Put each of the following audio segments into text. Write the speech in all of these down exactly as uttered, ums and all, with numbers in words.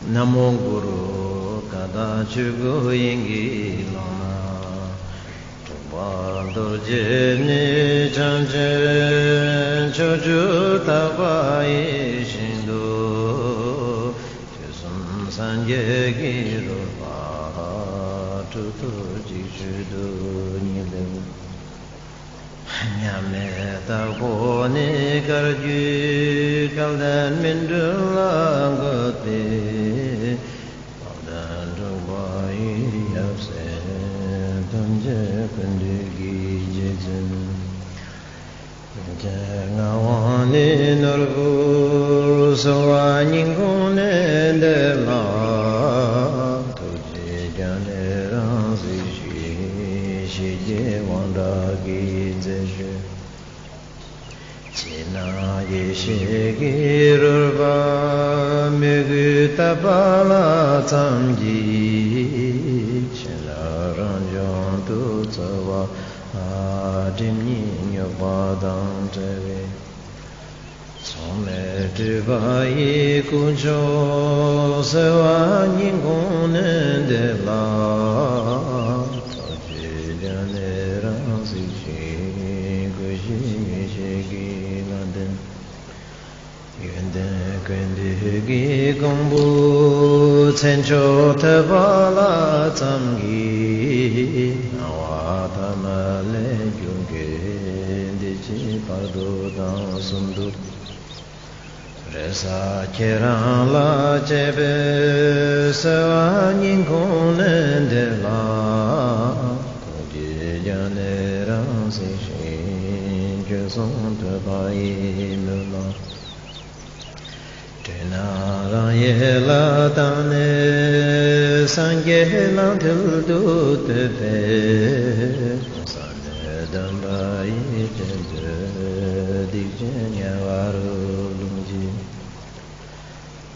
ན་མོ་གུ་རུ། ཀ་དག་ཆོས་སྐུ་དབྱིངས་ཀྱི་ཀློང་ན། གྲུབ་པ་རྡོ་རྗེ་ནི་བྱང་ཆུབ་ཕྱོགས་བཅུ་དག་པ་ཡི་ཞིང་དུ། དུས་གསུམ་སངས་རྒྱས་ཀྱི་རོལ་པ་སྤྲོ་བསྡུ་ཅིག་ཞུ་དུ་ཉིད་དུ། མཉམ་མེད་དྭགས་པོ་ནས་བཀའ་བརྒྱུད་སྐལ་ལྡན་སྨིན་གྲོལ་ལ་འགོད་པའི། དཔལ་ལྡན་འབྲུག་པ་ཡི་ཡབ་སྲས་ཐམས་ཅད་ཀུན་འདུས་ཀྱི་རྗེ་བཙུན། ལྷན་ངག་དབང་ནས་ནོར་བུ་གསོལ་བ་སྙིང་ཁོང་ནས་འདེབས་ལ། ཐུགས་རྗེས་ཀྱང་ནི་རང་གཟིགས་ཤིག་ཞི་རྒྱས་དབང་དྲག་གིས་མཛད་ཞུས། ཕྱི་ནང་ཡེ་ཤེས་ཀྱི་རོལ་པ་མོས་གུས་བཏབ་པ་ལ་ཙམ་གྱིས། བྱིན་རླབས་རང་བྱུང་དུ་ཚོར་བ། སྒྲིབ་གཉིས་རྙོག་པ་དང་བྲལ་བའི། མཚུངས་མེད་སྤྲུལ་པ་ཡི་སྐུ་མཆོག་གསོལ་བ་སྙིང་ཁོང་ནས་འདེབས་ལ། ཐུགས་རྗེས་ཀྱང་ནི་རང་གཟིགས་ཤིག་སྐུ་བཞི་ཡེ་ཤེས་ཀྱི་ལྷ་ལྡན། ཡོན་ཏན་ཀུན་འདུས་ཀྱི་ཀོང་བུ་མཚན་མཆོག་ཐོབ་པ་ལ་ཙམ་གྱིས། སྣང་བ་ཐ་མ་ལས་རྒྱུད་ཀྱི་འདི་ཕྱི་བར་དོ་དང་གསུམ་དུ། རེ་ས་ཁྱེད་རང་ལ་བཅས་པའི་གསོལ་བ་སྙིང་ཁོང་ནས་འདེབས་ལ། ཐུགས་རྗེས་ཀྱང་ནི་རང་གཟིགས་ཤིག་སྐུ་གསུང་ཐུགས་པ་ཡི་མུན་ལ། སྤྲིན་ནག་རང་ཡལ་ལ་བཏང་ནས། སངས་རྒྱས་ལག་མཐིལ་དུ་གཏོད་པའི། བསམ་གཏན་སྡོམ་པ་ཡི་སྤྱན་མཛོད། སྡིག་ཅན་དམྱལ་བ་རུ་ལྷུང་བྱེད།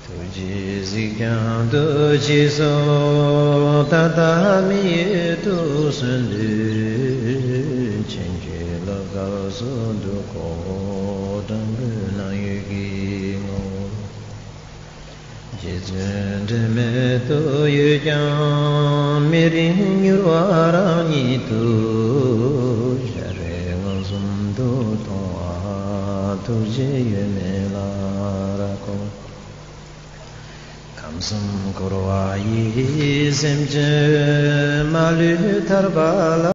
ཐུགས་རྗེས་གཟིགས་ཀྱང་འདུ་བྱེད་སོགས། ད་ལྟ་མི་ཡུལ་དུ་སོན་དུས། ཕྱིན་ཆད་ལོ་སྐབས་སུ་འདུག་གོ། སྦྲང་བུའི་ནང་ཡོད་ཀྱི་ངོ་བོ། རྗེ་བཙུན་དྲི་མེད་དུ་ཡོད་ཀྱང་། མི་རིང་མྱུར་བ་རང་ཉིད་དུ། ཤ་རུས་མངོན་སུམ་དུ་མཐོང་བ། ཐུགས་རྗེ་ཡོད་མེད་ལ་རག་གོ། ཁམས་གསུམ་འཁོར་བ་ཡི། སེམས་ཅན་མ་ལུས་ཐར་པ་ལ།